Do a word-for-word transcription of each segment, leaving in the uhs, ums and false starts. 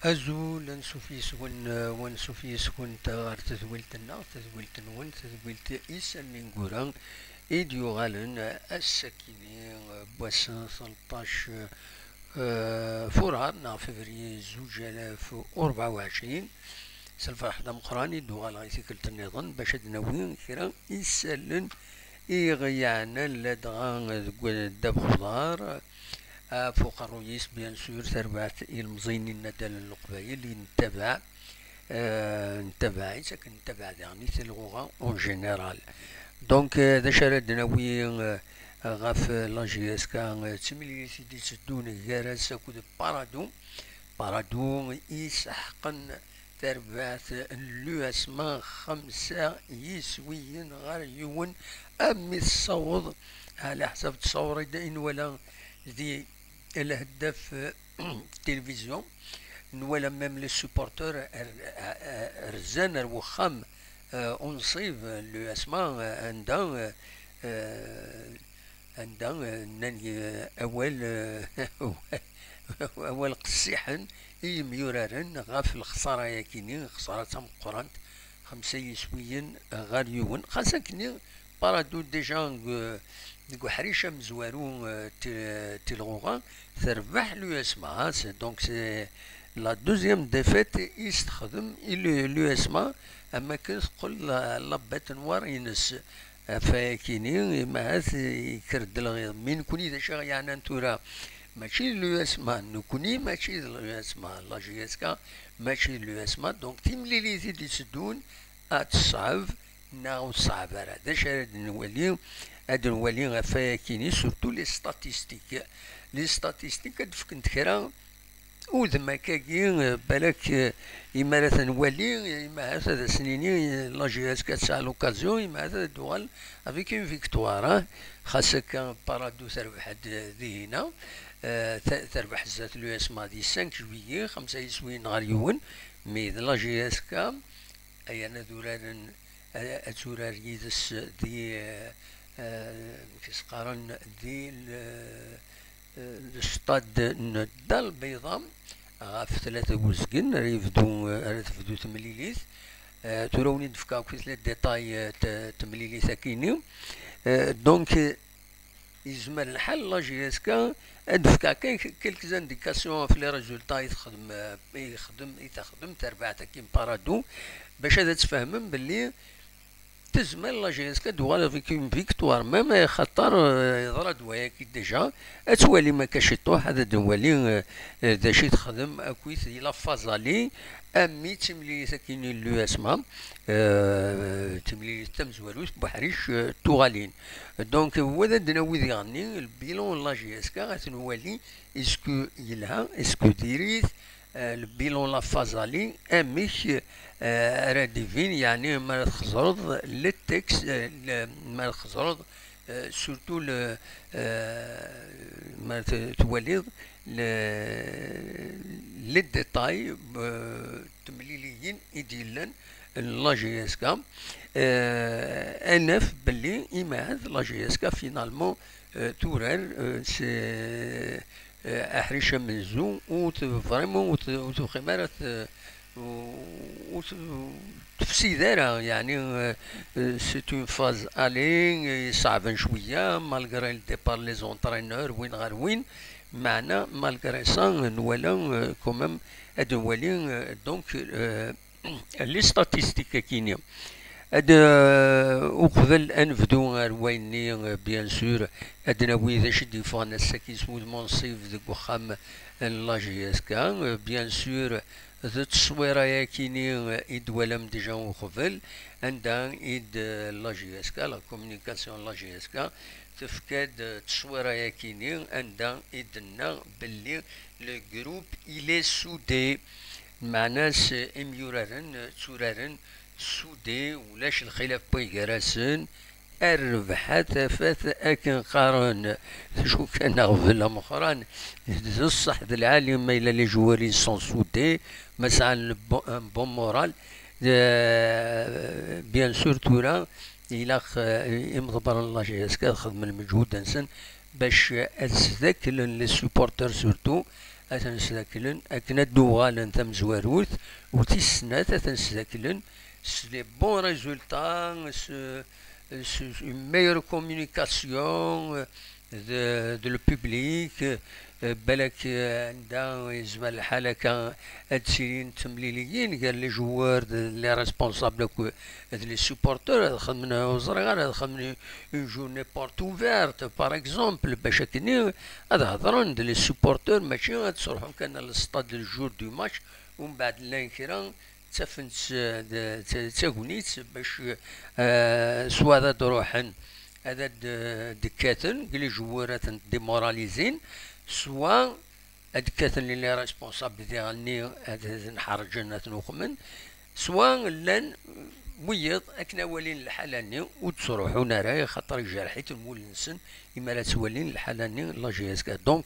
Azul, ansuf yes-wen, eh, wansuf yes-went ɣer tedwilt-nneɣ, tedwilt-nwen, tedwilt Isam Mingura i d-yuɣalen ass-akini, eh, n wass tleṭṭac, eh, furar neɣ février zuǧ alaf u rebɛa u ɛecrin. S lferḥ d ameqqran i d-uɣaleɣ i tikkelt nniḍen bac ad d-nawi kra isallen i ɣ-yeɛnan ladɣa deg ddabex uḍar. Ɣef uqerruy-is, bien sûr, tarbaɛt ilemẓiyen n yinaddalen n Leqbayel i nettabaɛ, eh, nettabaɛ-itt akken nettabaɛ daɣen i talɣuɣa en général. Donc, eh, d acu ara d-nawi, eh, ɣef la J S K, eh, d timlilit i d-itteddun gar-as akked Parado. Parado i yesseḥqen tarbaɛt n l'U S M A xemsa yiswiyen ɣer yiwen, am mi tessaweḍ, ɛla ḥsab ttṣawur i d-, i nwala di lheddaf, eh, tilivizyu, nwala même les supporters r-, r-, rzan ar wexxam, eh, unṣib n l'U S M A, eh, anda, eh, eh, anda, eh, nnan, eh, awal, eh, awal qessiḥen i yimyuraren ɣef lexsara-yakini, lexsara d tameqqrant, xemsa yiswiyen ɣer yiwen. Xas akkenni, Parado déjà deg, deg uḥric amezwaru, eh, ti-, tilɣuɣa, terbeḥ l'U S M A, c'est, donc c'est la deuxième défaite i s-texdem i l'U-, l'U S M A, am akken teqqel la, la bête noire-ines. Ɣef wayakini, imahat yekker-d lɣiḍ. Mi nekni d acu i ɣ-yeɛnan tura? Mačči d l'U S M A, nekni mačči d l'U S M A, la J S K mačči d l'U S M A, donc timlilit i d-itteddun ad teṣɛeb neɣ ur teṣɛeb ara. D acu ara d-nwali? Ad nwali ɣef wayakini, surtout les statistiques. Les statistiques ad d-fkent kra udem akkagi, eh, balak, eh, imi ara t-nwali, eh, imahat ad as-nini, eh, la J S K tesɛa l'occasion, imahat ad d-tuɣal avec une victoire, hein. Xas akka, Parado terbeḥ-d, eh, dihina, eh, te-, terbeḥ zdat l'U S M A di cinq juillet, xemsa yiswiyen ɣer yiwen, mais d la J S K, ayen ad uraren, a-, ad turar yid-s di, eh, eh, amek i s-qqaren, di l-, eh, le stade n Dda Lbeyḍa ɣef tlata n uzgen ara yebdu, ara tebdu temlilit. Eh, tura wen-id-fkeɣ akk les détails, eh, t-, temlilit akini. Eh, donc, eh, yezmer lḥal la J S K ad d-fkeɣ kan quelques indications ɣef les résultats i texdem, eh, i texdem, i texdem terbaɛt-agi n Parado, bac ad tfehmem belli tezmer la J S K ad d-tuɣal avec une victoire, même axaṭer, euh, yeḍra-d wayagi déjà. Ad twalim akka ciṭuḥ, ad d-nwali, euh, euh, d acu i texdem akkit di la phase aller, ami d timlilit akkin n l'U S M A, euh, timlilit tamezwarut n uḥric, euh, tuɣalin. Donc, wa d ad d-nawi diɣenni le bilan n la J S K, ad t-nwali, est-ce que yelha, est-ce que diri-t, euh, le bilan la phase aller, amek, euh, ara d-ibin, yeɛni ma ara txeẓreḍ le texte, euh, le, ma ara txeẓreḍ, euh, surtout le, euh, ma ara t-, twaliḍ le, les détails, euh, temliliyin i d-yellan n la J S K, euh, ad naf belli imahat la J S K finalement, euh, turar, euh, c'est, euh, aḥric amenzu, ur t-, vraiment ur t-, ur tebɣim ara t-, ur, ur t-, ur tefsid ara, yeɛni, euh, euh, c'est une phase aller, euh, iṣeɛben cwiya, malgré le départ les entraîneurs, win ɣer win, meɛna, malgré ça, nwala, euh, quand même, ad nwali, euh, donc, euh, les statistiques akini. Ad, euh, uqbel ad nebdu ar wayenni, euh, bien sûr, ad nawi d acu i d-yeffɣen ass-agi s wudem unṣib deg uxxam n la J S K. Euh, bien sûr, d tteswira-yakini, euh, i d-twalam déjà uqbel, anda i d, euh, la J S K, la communication n la J S K, tefka-d, euh, tteswira-yakini, anda i d-tenna belli le groupe il est soudé. Meɛna-s, imyuraren tturaren soudés, ulac lxilaf n way gar-asen. A rrbeḥ a tafat akken qqaren. D acu kan aɣbel ameqqran, d ṣṣeḥ d lɛali ma yella les joueurs ils sont soudés, ma sɛan le bon, un bon moral. Euh, bien sûr, tura ilaq, euh, imḍebbren n la J S K ad xedmen lmeǧhud-nsen bac ad sdaklen les supporters surtout, ad ten-sdaklen akken ad d-uɣalen tamezwarut, u tis snat ad ten-sdaklen s les bons résultats, s, s une meilleure communication, euh, de, de le public, euh, balak, euh, anda yezmer lḥal akka ad d-tilin temliliyin gar les joueurs d les responsables akked d les supporters, ad xedmen, ur ẓriɣ ara, ad xedmen une journée porte ouverte, par exemple, bac akkenni ad hedren d les supporters, mačči ad ttruḥun kan à le stade le jour du match, umbeɛd llan kra ttafen-tt d, d, d tagnit bac, euh, swa ad d-ruḥen ad d-, d-kkaten deg les joueurs ad ten-démoralisin, swa ad kkaten les responsables diɣenni ad ten-ḥerǧen, ad ten-uqmen, swa llan wiyiḍ akken ad walin lḥala-nni ur ttruḥun ara, axaṭer ijerreḥ-iten wul-nsen imi ara ttwalin lḥala-nni n la J S K. Donc,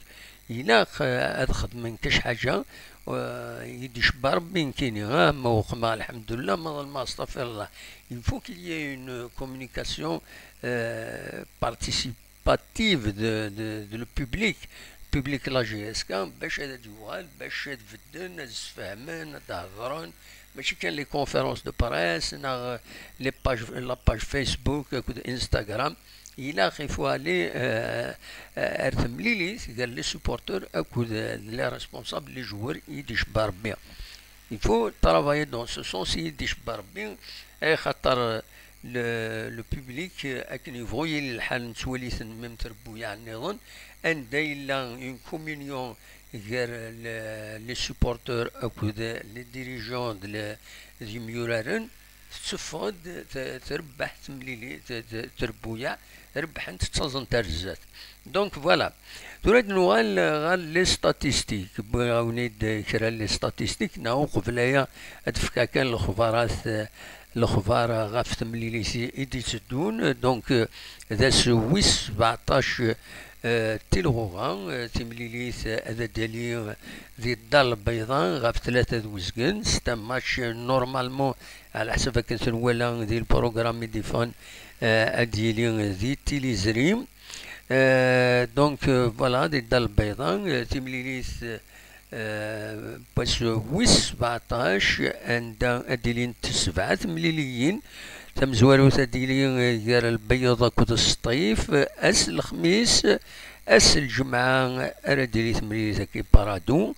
ilaq, euh, ad xedmen kac ḥaǧa, euh, i d-icebba Rebbi nekkini, ah, ma uqmeɣ, lḥemdullah, ma ḍelmeɣ, astaɣfirullah. Il faut qu'il y ait une communication, euh, participative de, de, de le public, public la J S K, bac ad d-yuɣal, bac ad bedden, ad sfehmen, ad d-hedren, mačči kan les conférences de presse, neɣ les pages, la page Facebook, akked Instagram. Ilaq, il faut aller, euh, euh, ar temlilit gar les supporters akked, euh, les responsables, les joueurs, i d-icebba Rebbi. Il faut travailler dans ce sens, i d-icebba Rebbi, axaṭer le, le public, euh, akken yebɣu yili lḥal, nettwali-ten même trebbuyaɛ nniḍen, anda yella une communion gar le, les supporters akked les dirigeants de le, d yemyuraren, tetteffeɣ-d t-, trebbeḥ temlili-, t-, t-, trebbuyaɛ, rebbḥent, ttaẓent ar zdat. Donc voilà. Tura ad nuɣal ɣer les statistiques. Wwiɣ-awen-id kra n les statistiques, neɣ uqbel aya ad d-fkeɣ kan lexbarat, lexbar ɣef temlilit i d-itteddun. Donc, d ass wis sebɛeṭṭac, euh, tilɣuɣa, euh, timlilit ad d-tali di Dda Lbeyḍa ɣef tlata d uzgen. C'est un match, euh, normalement, ɛla ḥsab akken tenwala di lprogram i d-iffɣen, euh, ad d-yili di tiliẓri. Euh, donc, euh, voilà, di Dda Lbeyḍa, euh, timlilit, euh, n wass wis sebɛeṭṭac, anda ad d-ilint sebɛa temliliyin. Tamezwarut ad d-tili, euh, gar Lbeyyeḍ akked Sṭif, euh, ass n Lexmis, ass n Lǧemɛa ara d-tili temlilit akkin Parado,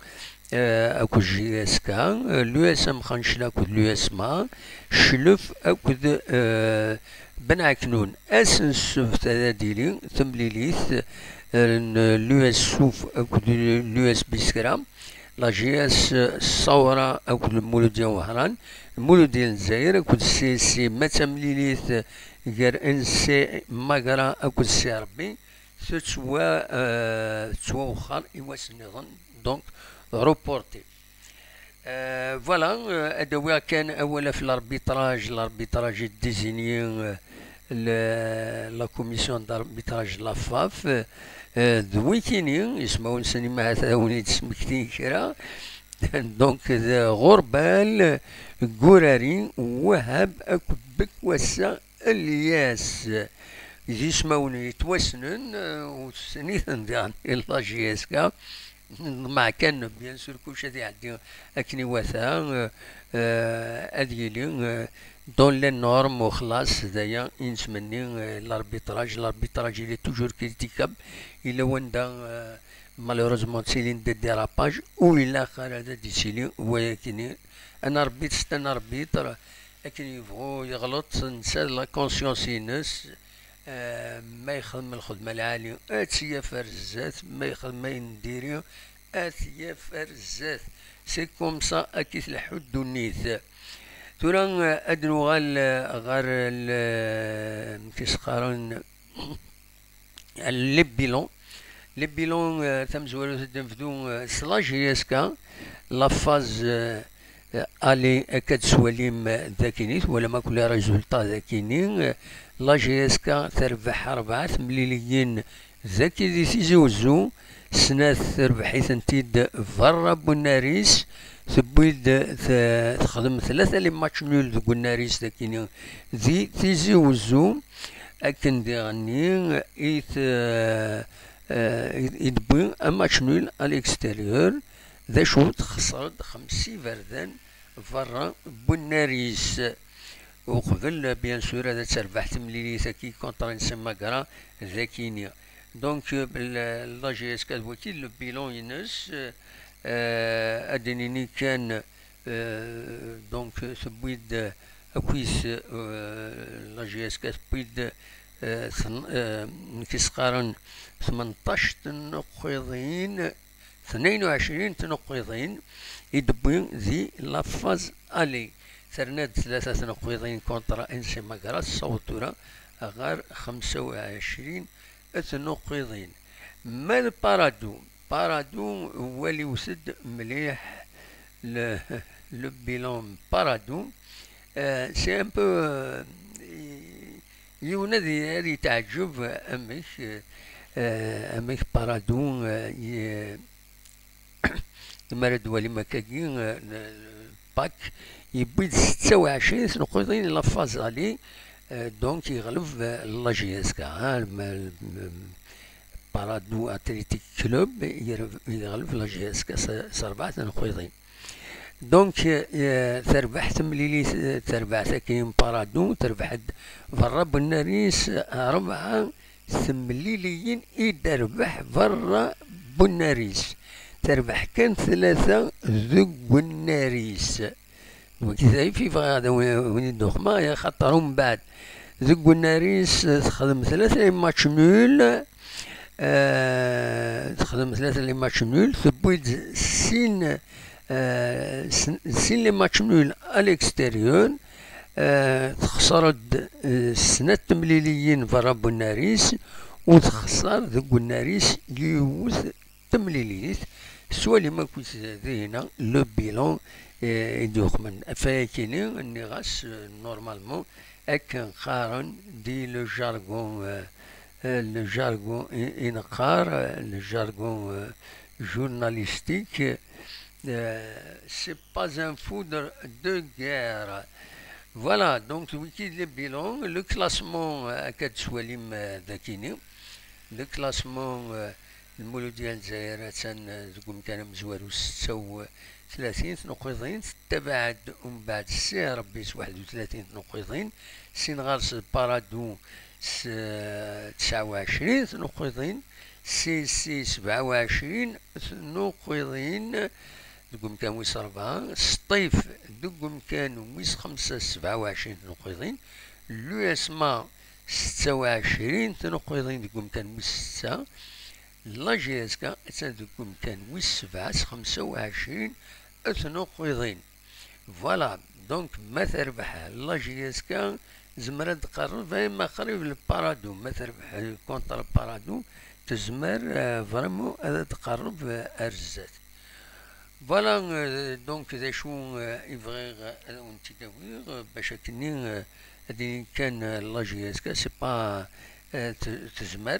euh, akked J S K, euh, l'U S M Xancla akked l'U S M A, Cclef akked, euh, Ben Ɛeknun. Ass n ssebt ad d-tili temlilit, euh, n l'U S Souf akked l'U S Biskra, la J S Ṣawra akked Lmuludya Wehran, Lmuludya n Lezzayer akked C S C, ma d tamlilit gar N C Magra akked C R B, tettwa-, euh, tettwawexxer i wass nniḍen, donc reporté. Euh, voilà, euh, ad awiɣ kan awal ɣef l'arbitrage, l'arbitrage i d-désigné, euh, le, la commission d'arbitrage, la FAF, euh, d wikini, ismawen-nsen imahat ad awen-id-smektin kra. Donc, d Ɣurbal, Gurari, Wahab akked Bekwassa Elyas. D ismawen yettwassnen, euh, u tessen-iten diɣen la J S K. Neḍmeɛ kan, bien sûr, kullec ad iɛeddi akken iwata, euh, euh, ad yili, euh, dans les normes, u xlaṣ, d aya i nettmenni, euh, l'arbitrage. L'arbitrage, il est toujours critiquable. Yella wanda, euh, malheureusement, ttilin des dérapages, ur ilaq ara ad d-ittili wayakini. Un arbitre, c'est un arbitre, akken yebɣu yeɣleḍ, netta d la conscience-ines, euh, ma yexdem lxedma lɛali, ad tt-yaf ar zdat, ma yexdem ayen n diri, ad t-yaf ar zdat. C'est comme ça akka i tleḥḥu ddunit. Tura, euh, ad nuɣal, euh, ɣer l-, amek i s-qqaren, les bilans. Les bilans, euh, tamezwarut ad d-nebdu, euh, s la J S K, la phase, euh, aller, akka d-twalim, euh, d akini, twalam akk les résultats d akini. Euh, la J S K terbeḥ rebɛa temliliyin d aki di Tizi Wezzu, snat terbeḥ-itent-id berra n unnar-is, tewwi-d, te-, texdem tlata les matchs nuls deg unnar-is d akini di Tizi Wezzu. Akken diɣenni i t-, eh, i, i d-wwi un match nul à l'extérieur. d acu, texṣer-d xems iberdan berra n unnar-is. Uqbel, bien sûr, ad terbeḥ temlilit-agi contre N C Magra d akini. Donc, euh, la, la J S K d waki, le bilan-ines, euh, ad d-nini kan, euh, donc, tewwi-d akkit, euh, la J S K tewwi-d, euh, tn-, euh, nekk s-qqaren tmenṭac tnuqqiḍin, tnayen u ɛecrin tnuqqiḍin i d-tewwi di la phase aller. Terna-d tlata tnuqqiḍin contre N C Magra, tessaweḍ tura ɣer xemsa u ɛecrin tnuqqiḍin. Ma d Paradou, Paradou, waliwet-d mliḥ le, le bilan n Paradou. Euh, c'est un peu, euh, yiwen ad, ad yetɛejjeb amek, euh, amek Paradou, euh, ye-, mi ara d-twalim akkagi, euh, n-, Pâques, yewwi-d setta u ɛecrin tnuqqiḍin la phase aller, euh, donc yeɣleb, euh, la J S K, hein, ma, ma, Paradou Athletic Club, yerb-, yeɣleb la J S K s, s rebɛa tnuqqiḍin. Donc, euh, terbeḥ temlilit, euh, terbeḥ tagi n Paradou, terbeḥ-d berra n unnar-is rebɛa temliliyin i d-terbeḥ berra n unnar-is. Terbeḥ kan tlata deg unnar-is. Wagi d ayf i bɣiɣ ad awen-, awen-id-uxmeɣ, axaṭer umbeɛd deg unnar-is texdem tlata les matchs nuls, euh, texdem tlata les matchs nuls, tewwi-d sin, euh, sin, sin les matchs nuls à l'extérieur, euh, texṣer-d, euh, snat temliliyin berra n unnar-is, u texṣer deg unnar-is yiwet temlilit. Tettwalim akk dihin le bilan, eh, i d-yuxmen. Ɣef wayagi-nni, nniɣ-as, eh, normalement, akken qqaren di le jargon, eh, eh, le jargon i, i neqqar, eh, le jargon, eh, journalistique, eh, c'est pas un foudre de guerre. Voilà, donc, wiki d le bilan, le classement, eh, akka d-tettwalim, eh, dagini. Le classement, eh, Lmuludya n Lezzayer attan, eh, deg umkan amezwaru, setta u tlatin tnuqqiḍin, tettabaɛ-d umbeɛd Si Rebbi s waḥed u tlatin tnuqqiḍin, sin ɣer-s Paradou s, eh, tesɛa u ɛecrin tnuqqiḍin, C S C sebɛa u ɛecrin tnuqqiḍin deg umkan wis rebɛa, Sṭif deg umkan wis xemsa sebɛa u ɛecrin tnuqqiḍin, l'U S M A setta u ɛecrin tnuqqiḍin deg umkan wis setta, la J S K attan deg umkan wis sebɛa s xemsa u ɛecrin tnuqqiḍin. Voilà, donc ma terbeḥ la J S K, tezmer ad d-tqerreb ay ma qrib le Paradou, ma terbeḥ contre Paradou, tezmer, euh, vraiment ad d-tqerreb, euh, ar zdat. Voilà, euh, donc d acu, euh, i bɣiɣ ad awen-t-id-awiɣ, euh, bac akkenni, euh, ad d-inin kan, euh, la J S K, c'est pas, euh, te-, tezmer,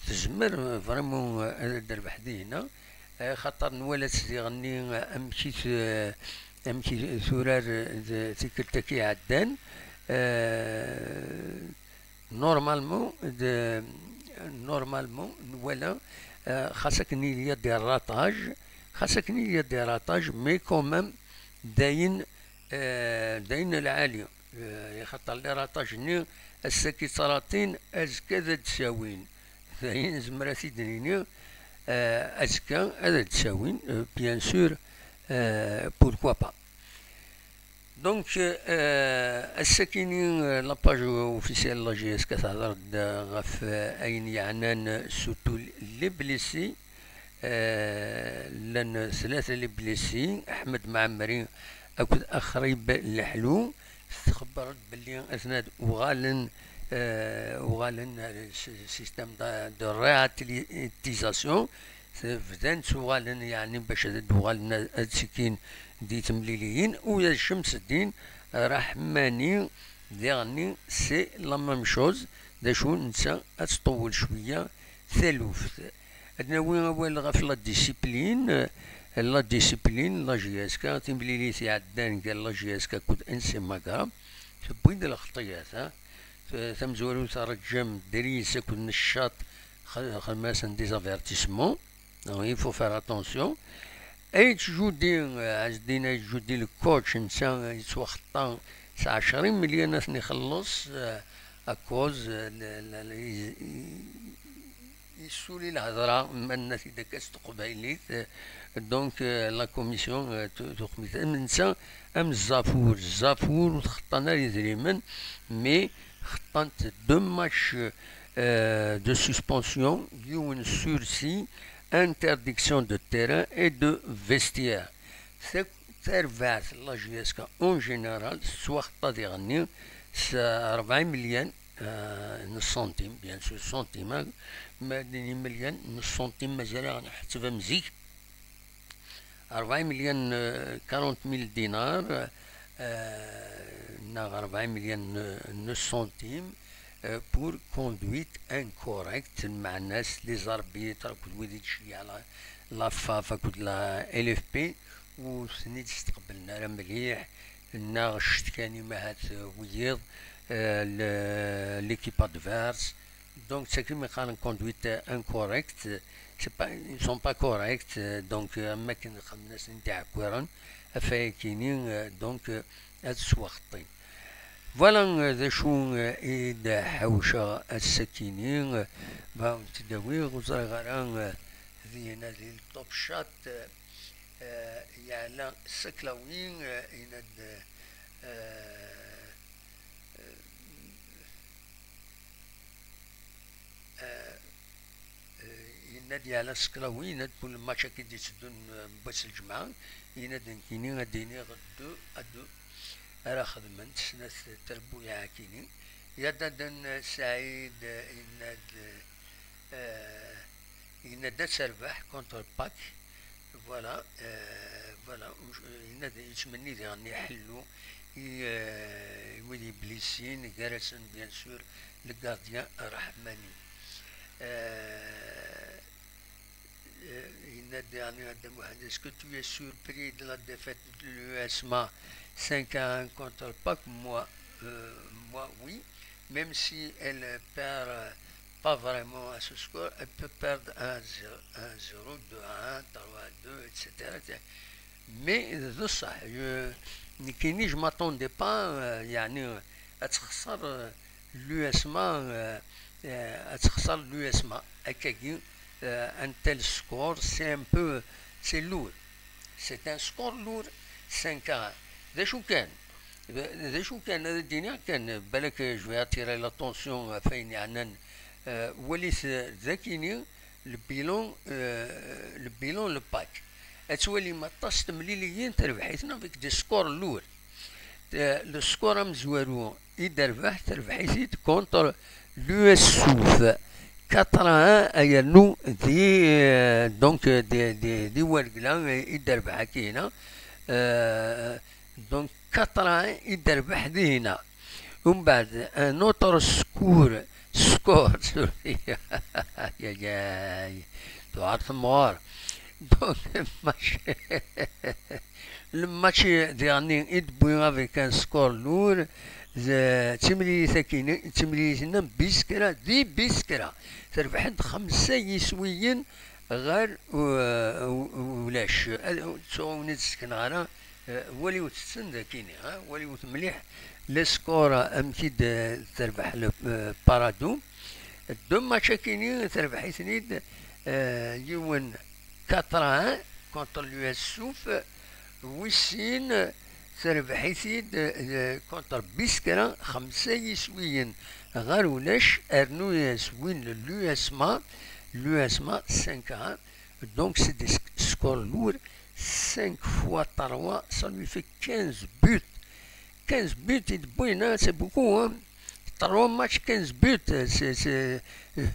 tezmer, euh, vraiment, euh, ad d-terbeḥ dihina, euh, xaṭer nwala-tt diɣenni, euh, amek i t-, euh, amek i turar, euh, d-, tikkelt-agi iɛeddan, euh, normalement, de, normalement, nwala, euh, xas akken il y a des ratages, xas akken il y a des ratages, mais quand même, d ayen, euh, d ayen lɛali. Euh, axaṭer les ratages-nni, ass-agi ttṛatin, azekka ad d-sawin. D ayen nezmer ad t-id-nini, euh, azekka ad d-sawin, euh, bien sûr, euh, pourquoi pas. Donc, euh, ass-akini, euh, la page officielle n la J S K tehder-d, euh, ɣef, euh, ayen yeɛnan, euh, surtout les blessés. Euh, llan tlata les blessés, Ahmed Maɛmri akked Axrib Leḥlu. Txebber-d belli atnan uɣalen, euh, uɣalen ar s-, système de, de réathlétisation. Bdan ttuɣalen, yeɛni bac ad d-uɣalen ad, ad ttekkin di temliliyin. U d Cemseddin Raḥmani diɣenni, c'est la même chose. D acu, netta ad tṭewwel cwiya taluft. Ad nawi awal ɣef la discipline. La discipline, la J S K, timlilit iɛeddan gar la J S K akked N C Magra, tewwi-d lxeṭṭiyat, ha? Tamezwarut, Reǧǧam Dris akked Neccaṭ, xedmen-asen des avertissements. Donc, il faut faire attention. H J D, eh, Ɛezdin H J D, le coach, netta yettwaxeṭṭa s ɛecra imelyan ad ten-ixelleṣ, eh, à cause, eh, le, le, le, i-, yessuli lhedra, ma nenna-t-id akka s teqbaylit, eh, donc, eh, la commission, eh, tu-, tuqmit. Am netta, am Zafur, Zafur ur t-xeṭṭan ara idrimen, mais xeṭṭan-t deux matchs, eh, de suspension, yiwen sursis, interdiction de terrain et de vestiaire. Tek-, tarbaɛt n la J S K en général tettwaxeṭṭa diɣenni s rebɛa imelyan, eh, n ṣṣentim, bien sûr, ṣṣentim, eh, ma d imelyan n ṣṣentim, mazal ad ɣ-nḥetteb am zik. Rebɛa imelyan, eh, quarante mille dinars, eh, neɣ rebɛa imelyan n, n ṣṣentim, eh, pour conduite incorrecte, lmeɛna-s les arbitres akked wid i d-tceyyeɛ la, la FAF akked la L F P, ur ten-id-steqblen ara mliḥ, neɣ cetkan imahat, eh, wiyiḍ, eh, le-, l'équipe adverse. Donc, c'est qui me une conduite incorrecte, c'est pas, ils sont pas corrects, eh, donc, eh, am wakken xedmen-asen-d iɛekkiren, ɣef wayagi-ni, eh, donc, eh, ad ttwaxeṭṭin. Voilà, eh, d acu, eh, i d-ḥawceɣ ass-agi-ni, eh, ba, ur tt-id-awiɣ, ur ẓriɣ ara, eh, dinna di le Top Shot, eh, eh, yeɛla Saklawi, eh, yenna-d, eh, eh, eh, eh, yenna-d yeɛla Saklawi, yenna-d pour le match-agi d-itteddun, eh, n wass n lǧemɛa, yenna-d nekkini ad d-iniɣ deux à deux ara xedment snat trebbuyaɛ-agi-ni. Yadaden Saɛid, eh, yenna-d, eh, yenna-d ad terbeḥ contre Pack. Voilà, euh, voilà, uc-, euh, yenna-d yettmenni diɣen iḥellu i, euh, i wid yeblissin, gar-asen, bien sûr, le gardien Rahmani. Euh, euh, yenna-d diɣen Adam Wahed, est-ce que tu es surpris de la défaite de l'U S M A cinq à un contre Pack? Moi, euh, moi, oui. Même si elle perd, euh, pas vraiment à ce score, elle peut perdre un zéro, un zéro, deux à un, trois à deux, et cetera. Mais de ça, je, nekkini, je m'attendais pas, euh, يعني, ad texser, euh, l'U S M A, euh, euh, ad texser l'U S M A, akkagi, euh, un tel score, c'est un peu, c'est lourd. C'est un score lourd, cinq à un. D acu kan, d acu kan, ad d-iniɣ kan, balak, je vais attirer l'attention ɣef wayen yeɛnan, euh, walit, euh, dagini, le bilan, euh, le bilan, le Pack. Ad twalim aṭas n temliliyin terbeḥ-iten avec des scores lourds. Euh, le score amezwaru i d-terbeḥ, terbeḥ-it-id contre l'U S Souf. Quatre à un, ay rnu di, euh, donc, euh, di, di, di Wergla, euh, i d-terbeḥ akina. Euh, donc, quatre à un i d-terbeḥ dihina. Umbeɛd, un autre score, score, sorry. Ay, ay, ay. Tuɛer temɣer. Donc, match, le match diɣenni i d-wwi avec un score lourd, d timlilit akini, d timlilit-nni n Biskra, di Biskra. Terbeḥ-d xemsa yiswiyen ɣer u-, u-, ulac. Ad, ur ttɣawin ad sekneɣ ara, eh, waliwet-ten dakini, ha? Waliwet mliḥ le score amek i d-, eh, terbeḥ le, eh, Paradou. Deux matchs akini terbeḥ-iten-id, eh, yiwen quatre à un contre l'U S Souf, wis sin terbeḥ-it-id, eh, contre Biskra, xemsa yiswiyen ɣer ulac, rnu-yas win n l'U S M A, l'U S M A cinq à un. Donc, c'est des sc-, scores lourds, cinq fois trois, ça lui fait quinze buts. Quinze buts, il est bon, hein, c'est beaucoup, hein. Trois matchs, quinze buts, c'est, c'est,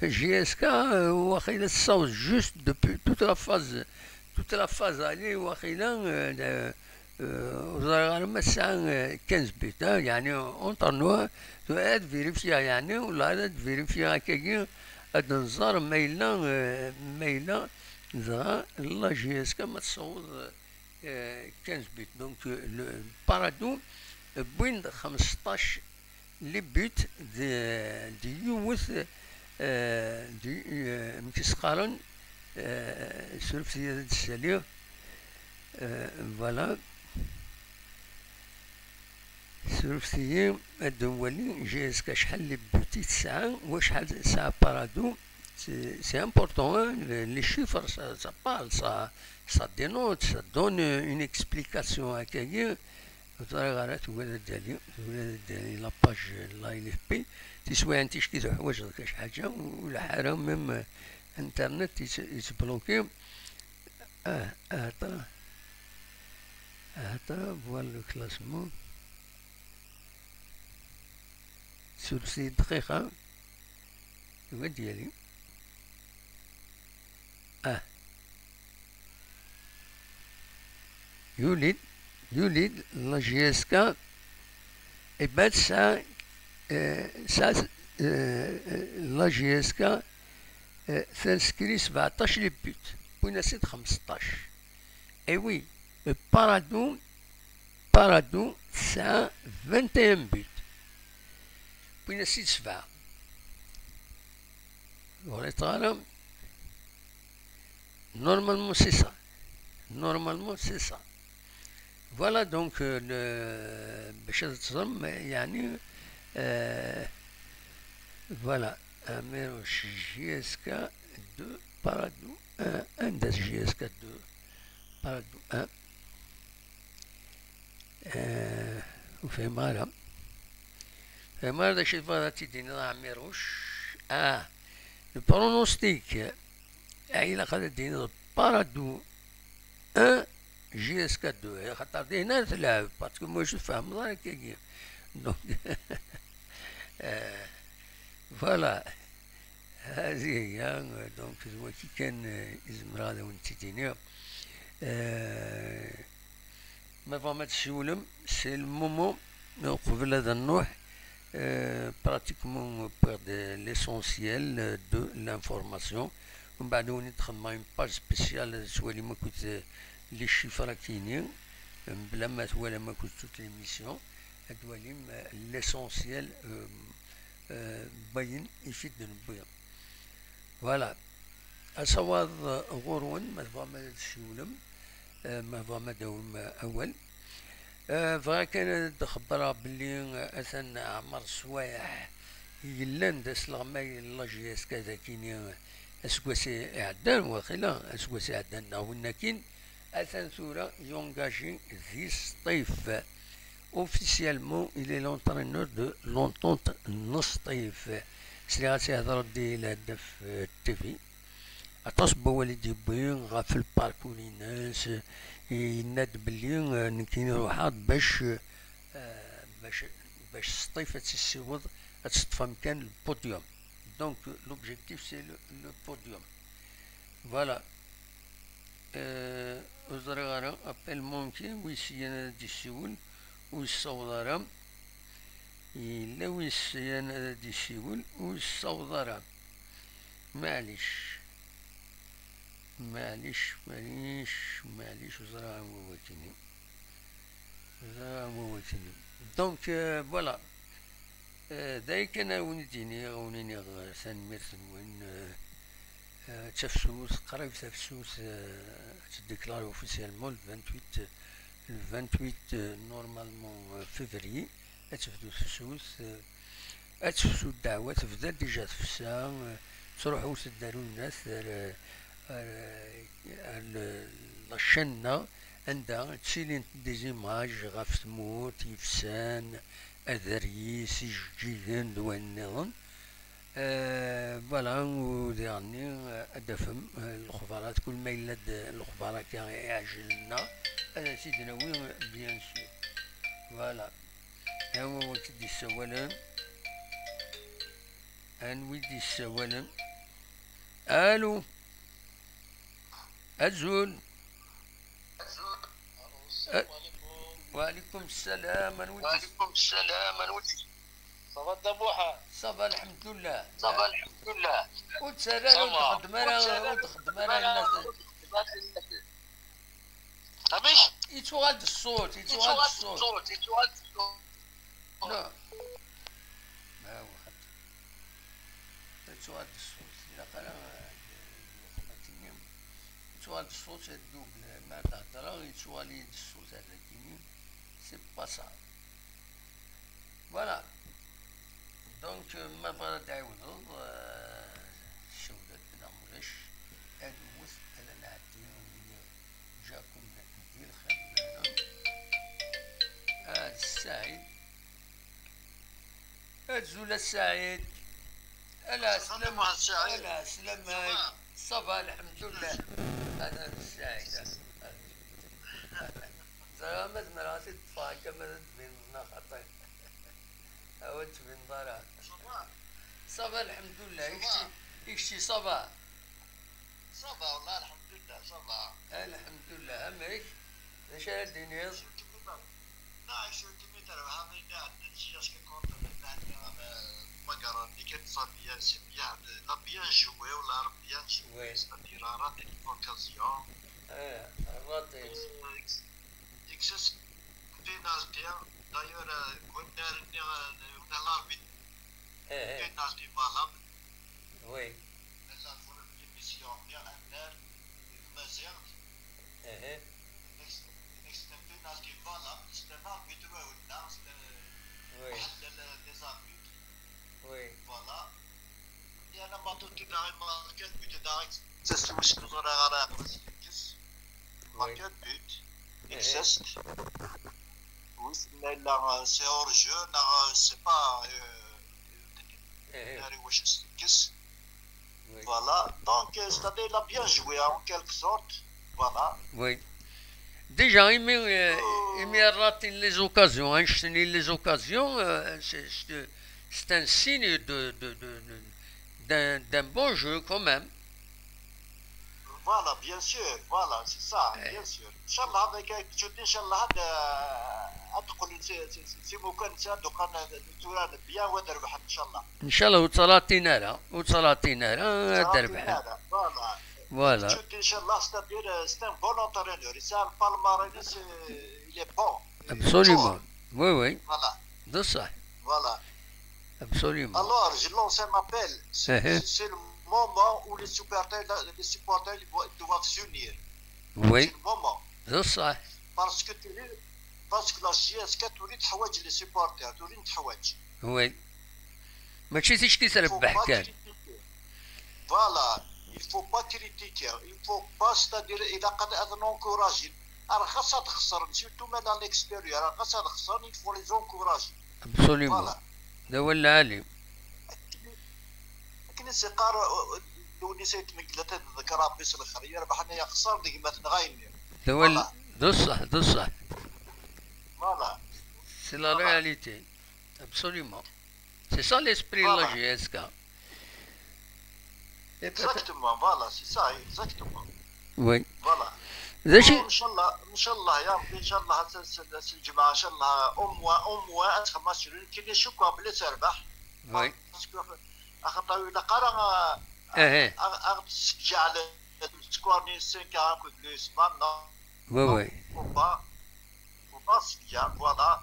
J S K, euh, واخيلا تساوز juste depuis toute la phase, toute la phase aller, واخيلا, euh, euh, ur ẓriɣ ara ma tesɛa, euh, quinze buts, hein, يعني, entre nous, hein, tura ad vérifier, يعني, ولا ad vérifier akkagi, ad nẓer ma yella, euh, ma yella, dɣa, la J S K ma tessaweḍ, euh, quinze buts. Donc, euh, le Paradou, euh, wwin-d xmesṭac les buts de, de yiwet, euh, de, euh, amek i s-qqaren, euh, surfet-iyi ad d-ssaliɣ, Euh, voilà. Surfet-iyi ad nwali J S K acḥal n les buts i tesɛa, wacḥal tesɛa Paradou. C'est, c'est important, hein, les, les chiffres, ça, ça parle, ça, ça dénote, ça donne une explication à quelqu'un. Ẓriɣ ara tugad ad d-tali, tugad ad d-tali la page n la L F P. Tiswiɛin ticki tuḥwaǧeḍ kac ḥaǧa, ulaḥ ara même internet yettbloki. Ah, ah, ah, voilà le classement. Surfet-iyi dqiqa. Tugad ad d-yali. Ah. Yuli-d, yuli-d la J S K, iban tesɛa, eh, tesɛa, eh, la J S K, eh, tneskri sebɛeṭṭac les buts, wwin-as-id xemseṭṭac. Eh oui, Paradou, Paradou tesɛa vingt et un buts, wwin-as-id sebɛa. Ur ɣriɣ ara. Normalement, c'est ça. Normalement, c'est ça. Voilà, donc, euh, le, باش تزرم, يعني, euh, voilà, Amirouche J S K deux, Paradou un, un des J S K deux, Paradou un. Euh, ur fhimeɣ ara. Ur fhimeɣ ara d acu i tebɣiḍ ad t-id-tiniḍ a Ɛmiruc. Ah, le pronostic. Ah, ilaq ad d-tiniḍ Paradou un, J S K deux. Axaṭer dihin ara tleɛb, parce que moi je fehmeḍ ara akkagi. Donc, euh, voilà. Hadi hiya, donc, d wagi kan, euh, i zemreɣ ad awen-tt-id-iniɣ. Euh, Ma tebɣam ad tessiwlem, c'est le moment, uqbel ad nruḥ, euh, pratiquement wwiɣ-d l'essentiel de l'information. Mbeɛd ad wen-id-xedmeɣ une page spéciale, ad twalim akked, euh, les chiffres akini, euh, mebla ma twalam akked toute l'émission, ad twalim, euh, l'essentiel, euh, euh, n wayen i k-id-newwi. Voilà. Asawaḍ, eh, ɣur-wen, ma tebɣam ad d-tsiwlem, eh, ma tebɣam ad d-tawim, eh, awal. Eh, bɣiɣ kan ad d-xebbreɣ belli, eh, atan Ɛmer Swayeḥ i yellan d asleɣmay n la J S K dagini, eh, aseggas iɛeddan, waqila aseggas iɛeddan neɣ winna akkin, atan tura yungaji di Sṭif. Officiellement, il est l'entraîneur de l'Entente n Sṭif. Sliɣ-as ihedder-d di Lhedef, eh, T V. Aṭas n wawal i d-yewwi ɣef lparkur-ines, yenna-d belli, eh, nekkini ruḥeɣ-d bac, eh, bac, bac Sṭif ad tt-issiweḍ, ad teṭṭef amkan le podium. Donc, l'objectif, c'est le, le podium. Voilà. Euh, ur ẓriɣ ara, appel manqué, wis yan ad d-yessiwel, ur yessaweḍ ara. Yella wis yan ad d-yessiwel, ur yessaweḍ ara. Maɛlic. Maɛlic, maɛlic, maɛlic, ur ẓriɣ anwa wakini. Ur ẓriɣ anwa wakini. Donc, euh, voilà. Eh, d aya kan ara wen-id-iniɣ, ad wen-iniɣ, eh, tanemmirt-nwen. Eh, eh, d tafsut, qrib tafsut, eh, ad teddeklari officiellement le vingt-huit, le vingt-huit, eh, normalement, eh, février, ad tebdu tefsut, eh, ad tefsu ddeɛwa, tebda déjà tefsa, eh, ttruḥut-d ar unat, ar, ar, ar la chaîne-nneɣ, anda ttilint des images ɣef tmurt, ifsan, aderyis, ijeǧǧigen d wayen nniḍen. Eh, voilà, u diɣenni, eh, ad d-tafem, eh, lexbarat, kul ma yella-d lexbar akka iɛejlen-nneɣ, ad as-id-nawi, bien sûr. Voilà. Anwa i k-d-yessawalen? Anwa i d-yessawalen? Alu? Azul. Eh, wa alaykum salam, anwa i d-yessawalen? Ça va, Dda Muḥ? Ça va, alḥemdulillah. Ça va, alḥemdulillah. Ur ttarra ara, ur txeddem ara, ur txeddem ara. Amek? Yettuɣal-d ṣṣut, yettuɣal-d ṣṣut. Non. Ma waḥed. Yettuɣal-d ṣṣut. Ilaq ara, eh, ad tini. Yettwali-d ṣṣut, double, ma d-heddreɣ, yettwali-d ṣṣut ar dagini, c'est pas ça. Voilà. Donc, euh, ma tebɣiḍ ad d-tɛiwdeḍ, euh, cewwel-d, neɣ ulac, ad nwet, ad nɛeddi, win jakum di lxir, ah, d Saɛid. Azul a Saɛid. Ala, Saɛid, slama. Saɛid. Ala, slama. Ça va? Ça va, lḥemdullah. Hada Saɛid. Ẓriɣ ma zemreɣ ad t-id-ṭṭfeɣ akka ma ad d-tbineḍ neɣ xaṭi. Awa, ur d-tbineḍ ara. Ça va? Ça va, lḥemdullah. Ça va. I kečči, i kečči, ça va? Ça va, والله الحمد لله، ça va. Lḥemdullah. Amek? D acu ara d-tiniḍ? Non, je suis timide, alors, avec la, la, la, la, la, la, la, la, la, la, la, la, bien, c'est bien, de, la bien joué, ou la bien joué, oui, c'est-à-dire, la raté l'occasion. Eh, raté. Euh, ex-, excess penalty, hein. D'ailleurs, euh, quand on a, on a l'arbitre, eh, eh, penalty valable. Oui. Nella tura l'émission dernière, Maziɣ. Ehe. Next, next penalty, voilà, c'est un arbitre, oui, là, c'est un, oui, les, les arbitres. Oui. Voilà. Et à la bataille, tu as remarqué le but d'arrêt. C'est celui que nous aurons à la, oui, marqué le but. Ehe. Existe. Oui, mais là, c'est hors jeu, là, c'est pas, euh, Ehe. Voilà. Donc, euh, c'est-à-dire, il a bien joué, en quelque sorte. Voilà. Oui. Déjà, imi, euh, imi raté les occasions, hein, je tenais les occasions, euh, c'est, c'est, c'est un signe de, de, de, de, d'un, d'un bon jeu quand même. Voilà, bien sûr, voilà, c'est ça, bien sûr. Inchallah, avec, avec Jude, inchallah, هاد، آه، تقول سي، سي، سي، سي مكان سي هادو كان tura bien واد ربح، inchallah. Inchallah, ur ttalaṭin ara, ur ttalaṭin ara, ad ربحن. Voilà. Jude, inchallah, c'est-à-dire, euh, c'est un bon entraîneur. C'est un palmarès, c'est, il est bon. Absolument. Oui, oui. Voilà. De ça. Voilà. Absolument. Alors, je lance un appel. C'est, c'est le moment où les supporters, les supporters, ils doivent, ils doivent s'unir. Oui. C'est le moment. Parce que tu, parce que la J S K, tu les supporters, tu les. Oui. ماشي تشكي تربح كان. Voilà, il faut pas critiquer, il faut pas, c'est-à-dire, إذا قد أذن encourager. راه خاصها تخسر، surtout من à l'extérieur، راه خاصها تخسر، il faut les encourager. Absolument. Voilà. هذا هو العالي. لكن سيقار، لو نسيت من قلت هذا الذكر ربي سلخر، يا ربح أنا يا خسر، ديك ما تنغايني. هذا هو ال-، voilà. De ça, de ça. Voilà. C'est la réalité. Absolument. C'est ça l'esprit de la J S K. Exactement, voilà, c'est ça, exactement. Oui. Voilà. D acu؟ إن شاء الله، إن شاء الله يا ربي، إن شاء الله هاد الس-، الس-، الجمعة، إن شاء الله، au moins، au moins، أتخمس شنو، كي نشوفها بلي تربح. Oui. Parce que أخطاو إلا قرا، إيه. أ-، أ-، أ-، تشجع على سكورني سانك كود لو سمان، non. Oui, oui. Faut pas. Faut pas se dire, voilà.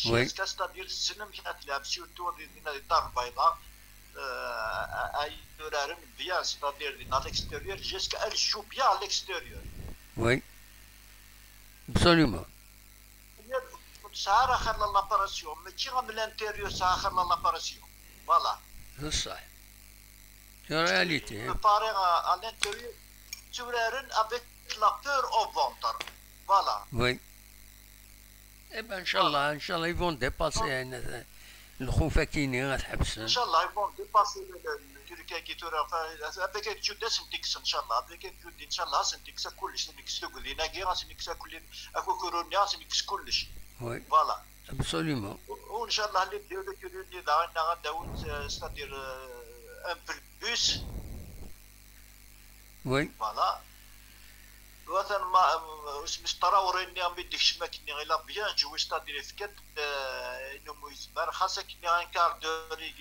Oui. C'est-à-dire, c'est même qui a de la surtout dans les, dans les temps, euh, à, à, bien, c'est-à-dire, à l'extérieur, jusqu'à elle joue bien à l'extérieur. Oui. Absolument. Ça a la pression, mais qui a l'intérieur, ça a la pression. Voilà. C'est ça. C'est la réalité, hein. Préparé à, à l'intérieur, tu avec la peur au ventre. Voilà. Oui. Eh ben, إن شاء الله، إن شاء الله, ils vont dépasser, hein, الخوف كيني غتحبس. إن شاء الله, ils vont dépasser le, le, le truc qui tourne, enfin, avec Jude, c'est un texte, إن شاء الله. Avec Jude, إن شاء الله, c'est un texte, كلش, c'est un texte, كل ناقي، c'est un texte, كل أكو كورونا, c'est un texte, كلش. Oui. Voilà. Absolument. وإن شاء الله اللي ديرو كيلو اللي دعينا غدا، c'est-à-dire, euh, un peu plus. Oui. Voilà. Watan ma, euh, اسمي Traoré-nni, am idek cmak-nni, il a bien joué, c'est-à-dire, efk-d, euh, inu mu yezmer, xas akken un quart d'heure i,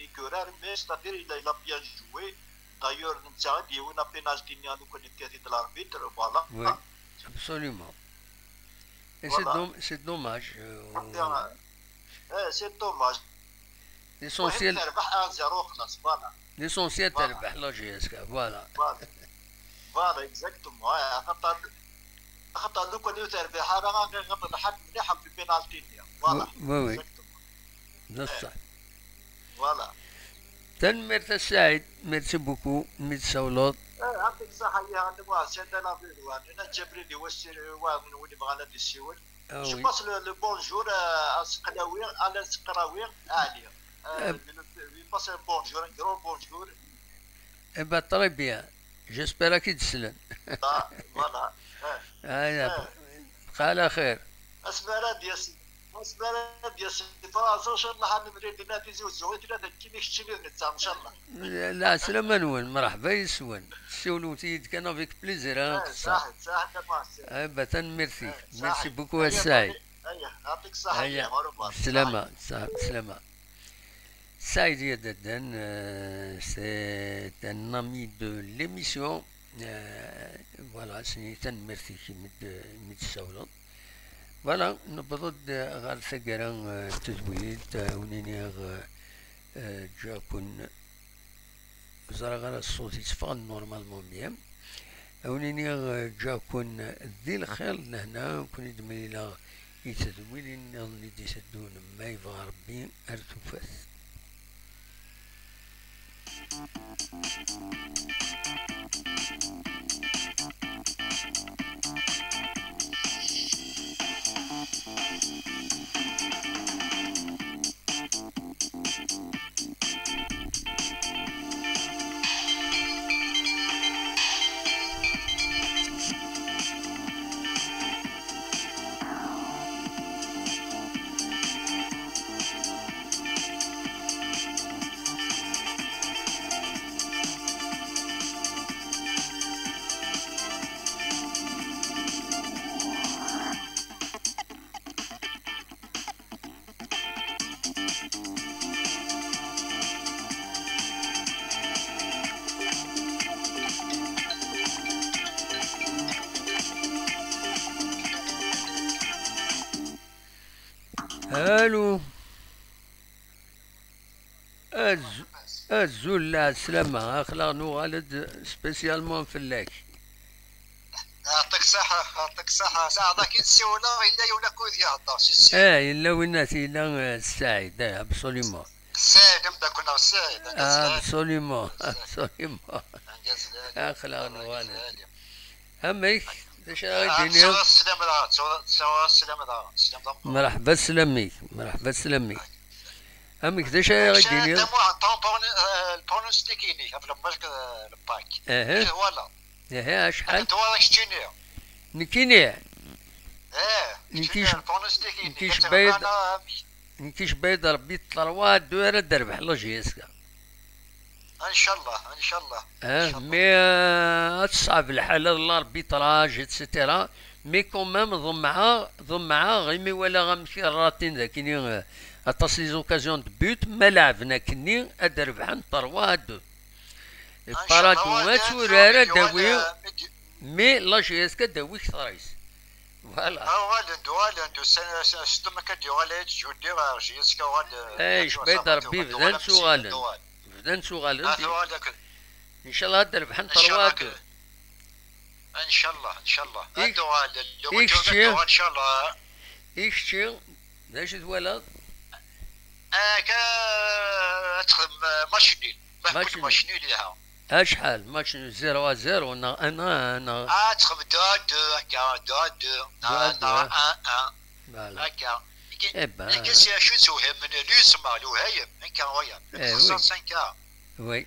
i yurar, mais c'est-à-dire, il a, il a bien joué. D'ailleurs, netta i d-yewwin apénalti-nni, lukan yefka-t-id l'arbitre, voilà. Oui, absolument. Et c'est, voilà, dom-, c'est dommage, euh, c'est dommage. L'essentiel, terbeḥ un zéro, خلاص, voilà. L'essentiel, voilà, terbeḥ la J S K, voilà. Voilà. Voilà, exactement. Ouais, axaṭer, axaṭer lukan ur terbiḥ ara, ɣiɣ lḥal mliḥ ɣef penalty-nni. Voilà. Oui, oui. Exactement. D ṣṣeḥ. Voilà. Tanemmirt a Saɛid, merci beaucoup mi d-tsawleḍ. Eh, yɛṭik ṣṣeḥḥa, ya Anwa, c'est de la vie, wa. Nna Ǧabril, iwass, wa, win yebɣan ad yessiwel. Ah, je oui. Passe le, le bonjour, euh, à Seqrawi, Alain Seqrawi, Ali. Euh, euh, je lui passe un bonjour, un grand bonjour. Eh ben, très bien. J'espère ad k-id-slen. Ah, voilà. Eh. Aya, eh. Bqa ɛla xir. Asmi ara d-yas, asmi ara d-yas Fransa, ncallah ad nemlil dinna Tizi Uzzu, i tlata nekkini keččini d netta, ncallah. Lɛeslama-nwen, mreḥba yes-wen. Tessiwlemt-iyi-d kan avec plaisir, eh, ad nqeṣṣer. Saḥit, saḥit, a Muḥsin. Eh ben, tanemmirt-ik. Eh, merci beaucoup, a Saɛid. Aya, yɛṭik ṣṣeḥḥa, aya, au revoir. Bslama, saḥit, bslama. Saïd Yadaden, euh, c'est un ami de l'émission. Euh, voilà, c'est un merci qui me, me saoule. Voilà, نبضد غير ثقرا تدويد ونينيغ جاكن زرغ الصوت يتفغن normalement bien. Awen-iniɣ, eh, ǧǧaɣ-ken di lxir d lehna, ken-id-mlileɣ i tedwilin nniḍen i d-iteddun, ma yebɣa Rebbi, ar tufat. Allô. Azul, lɛeslama, aql-aɣ nuɣal-d spécialement fell-ak. Yɛṭik ṣṣeḥḥa, yɛṭik ṣṣeḥḥa. Saɛd, ad k-id-ssiwleɣ, yella yiwen akud ihedder s Ssaɛid. Eh, yella winna, yella, eh, Ssaɛid, eh, absolument. Ssaɛid, ameddakel-nneɣ Ssaɛid, anga Ssaɛid. Absolument, absolument. Anga Ssaɛid. Aql-aɣ nuɣal-d. Amek? D acu ara yi-d-tiniḍ? Sslam daɣen, sslam daɣen, sslam daɣen. Mreḥba sslam-ik, mreḥba sslam-ik. Amek, d acu ara yi-d-tiniḍ? Le pronostic-inek ɣef le match, eh, le pack. Aha. Twalaḍ? Aha, acḥal? Twalaḍ keččini? Nekkini? Eh, nekk keččini, le pronostic-inek, nekk ad tebɣiḍ amek? Nekk icba-yi-d Rebbi trois à deux ara d-terbeḥ la J S K. Inchallah, inchallah. Ah, inchallah. Mais, euh, ad teṣɛeb lḥala d l'arbitrage, et cetera. Mais quand même, ḍemɛeɣ, ḍemɛeɣ, imi walaɣ amek i ratin dakini, euh, aṭas les occasions de but, ma leɛben akkenni, ad d-rebḥen trois à deux. Inchallah, Paradou ad turar ad d-awi, mais la J S K ad d-awi kter-is. Voilà. Uɣalen-d, uɣalen-d, ussan, s tumaka d-yuɣal ad yettjuddi ɣer J S K, uɣal, eh, icba-yi-d Rebbi, bdan ttuɣalen. Bdan ttuɣalen. Inchallah ad d-rebḥen trois deux. Inchallah, inchallah. Ad d-uɣal, inchallah. I kečči, d acu twalaḍ? Akka, ad texdem, eh, match nul. Match nul. Match nul yelha. Acḥal? Match nul, zéro à zéro neɣ un à un neɣ... Ah, ad texdem deux à deux, akka, deux à deux. Deux à deux, neɣ un un. Voilà. Akka. Eh ben. Nekk si acu tewhem, liyesma, lewhayem, akka, waya. Eh oui. Texṣer cinq à un. Oui.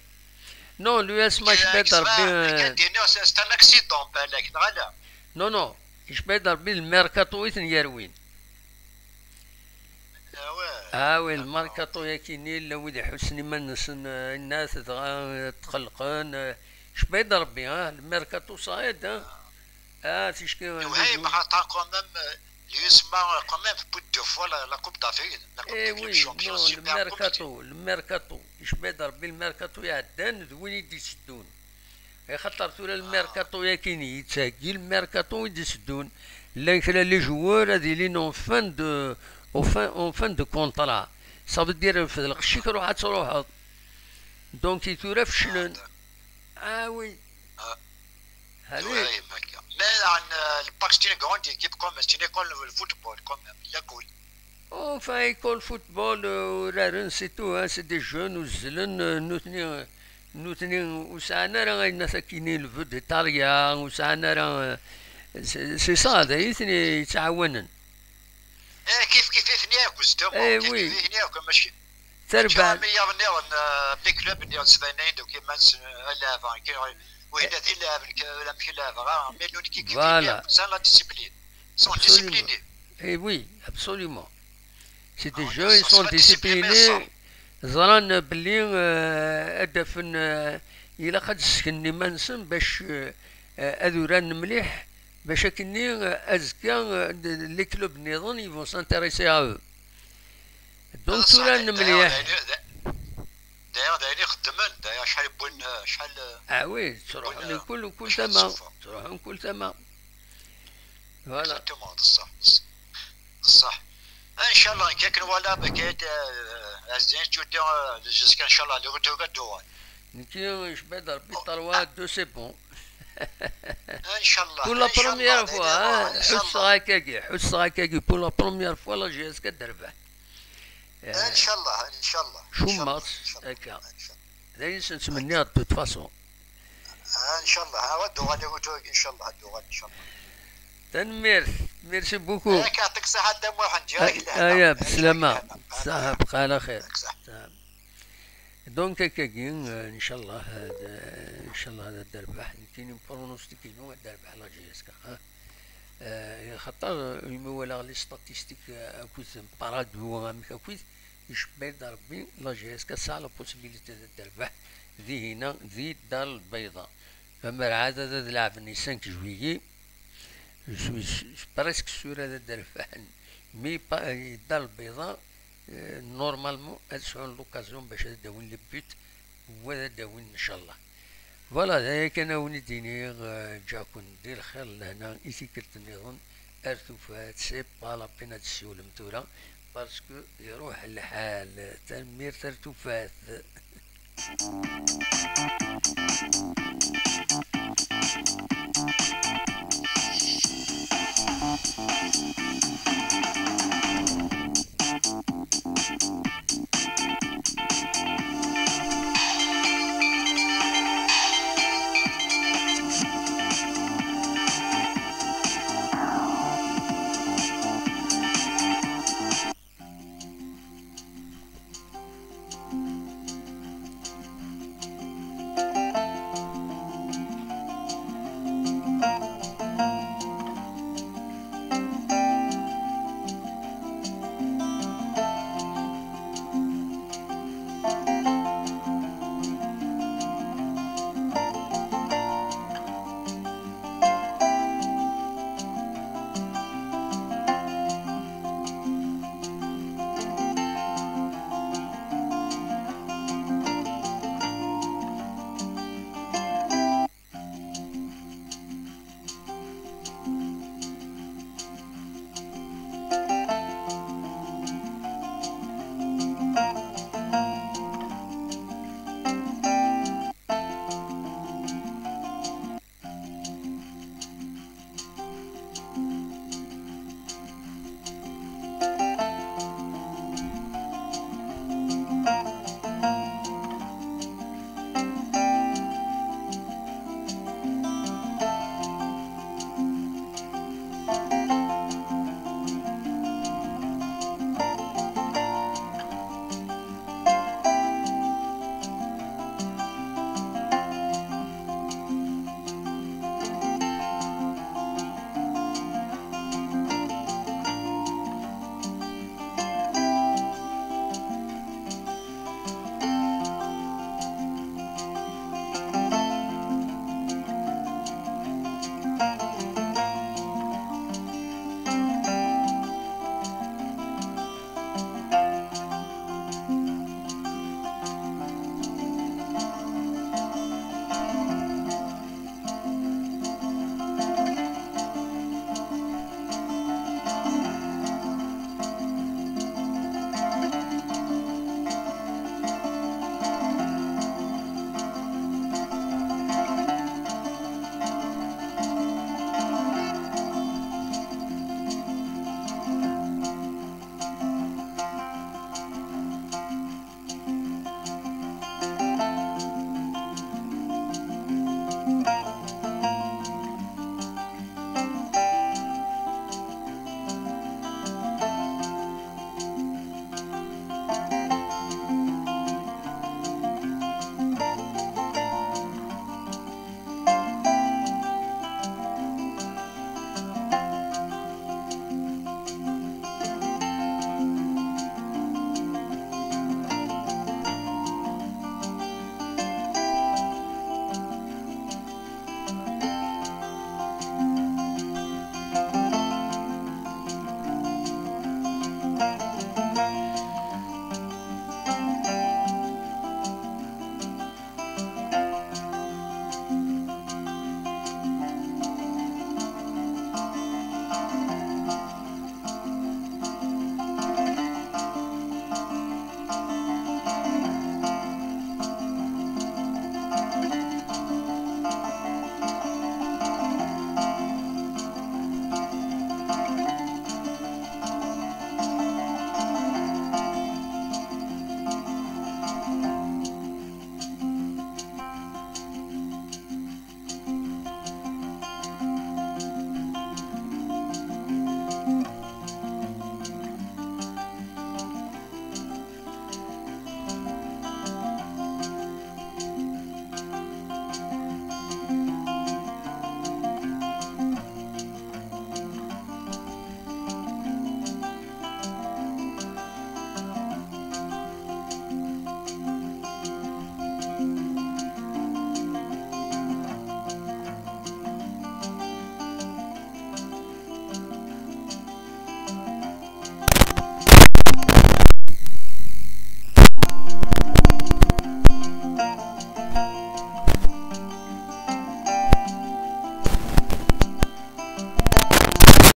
Non, l'U S M A icba-yi-d Rebbi, euh, c'est un accident, balak, neɣ ala? Non, non. Icba-yi-d Rebbi, le mercato i ten-yerwin. Ah ouais, le mercato-yagi-nni, llan wid iḥussen iman-nsen, eh, innat, dɣa, eh, tqellqen, eh, icba-yi-d Rebbi, ah, le mercato saɛid, ah. Ah, ticki, eh, lewhayem, xaṭer quand même, eh, l'U S M A quand même, tewwi-d deux fois la, la Coupe d'Afrique, la Coupe des Clubs Champions, Super Coupe. Eh oui, non, le mercato, le mercato, icba-yi-d Rebbi, le mercato iɛeddan d win i d-iteddun. Axaṭer tura lmerkaṭu-yagi-nni yettheggi lmerkaṭu i d-iteddun, llan kra les joueurs ad ilin en fin de, en fin, en fin de contrat. Ça veut dire, refed lqecc-ik, ruḥ ad truḥeḍ. Donc, i tura feclen. Ah oui. Ah. Allez. Ouais, mec. Mais en, euh, le Pax, c'est une grande équipe quand même, c'est une école de football quand même, l'école. Enfin, école football, euh, uraren, c'est tout, hein, c'est des jeunes, uzzlen, euh, nutni, euh, nutni, ur sɛan ara ayen akkenni, le vedétariat, ur sɛan ara, euh, c'est c'est ça, d ayen i ten-yettɛawanen. Eh, kif kif i ten-yakk, justement, eh, kif oui, kif i ten-yakk, mačči, mačči tarbaɛt am wiyaḍ nniḍen, euh, les clubs nniḍen sbanayen-d akk iman-nsen, euh, a llaɛba, akken, wihin d ilaɛben, k-, ulamek i llaɛbeɣ ara, mais nutni kif kif, voilà, sans la discipline. Sont disciplinés. Eh oui, absolument. C'est des jeunes, ils sont disciplinés. Ẓran belli, euh, ad afen, euh, ilaq ad d-ssken iman-nsen bac, euh, ad uraren mliḥ, bac akkenni, euh, azekka, euh, les clubs nniḍen, ils vont s'intéresser à eux. Donc, tura nemliḥ. Daɣ d ayen i xeddmen, daɣ acḥal n win, acḥal, ah oui, ttruḥun di kul, kul tama. Ttruḥun kul tama. Voilà. Exactement, d ṣṣeḥ. D ṣṣeḥ. Inchallah, nekk akken walaɣ, bakayt, euh, Azin, tu dis, euh, jusqu'à, inchallah, le retour de Douane. Nekki, je vais dans le trois, deux, c'est bon. Inchallah. Pour la première fois, hein, ḥusseɣ akkagi, ḥusseɣ akkagi, pour la première fois, la J S K ad d-terbeḥ. Inchallah, inchallah. Cummeɣ-tt akka. D ayen i sen-ttmenniɣ de toute façon. Inchallah, awa d-uɣal i wetug, inchallah, ad d-uɣal, inchallah. Tanemmirt, merci beaucoup. Yak, yeɛṭik ṣṣeḥḥa a Dda Muḥend, aya, beslama. Ṣaḥa, bqa ɛla xir. Donc, akkagi, euh, inchallah, ad, euh, inchallah, ad d-terbeḥ. Nekkini, pronostic-inu, ad d-terbeḥ la J S K, ha? Euh, xaṭer, euh, imi walaɣ les statistiques, euh, akked Parado, amek akkit, icebba-d Rebbi, la J S K tesɛa la possibilité ad d-terbeḥ dihina, di Dar Lbayḍa. Amer ɛad ad, ad leɛben i cinq juillet, s-, s-, s-, presque sûr ad d-rebḥen. Mi pa-, Dar Lbayḍa, euh, normalement, ad sɛun l'occasion bac ad d-awin le but, wa ad d-awin, inchallah. Voilà, d aya kan a wen-id-iniɣ, euh, ǧǧaken di lxir, lehna i tikkelt nniḍen, ar tufat, c'est pas la peine ad tessiwlem tura, parce que iruḥ lḥal. Tanemmirt, ar tufat.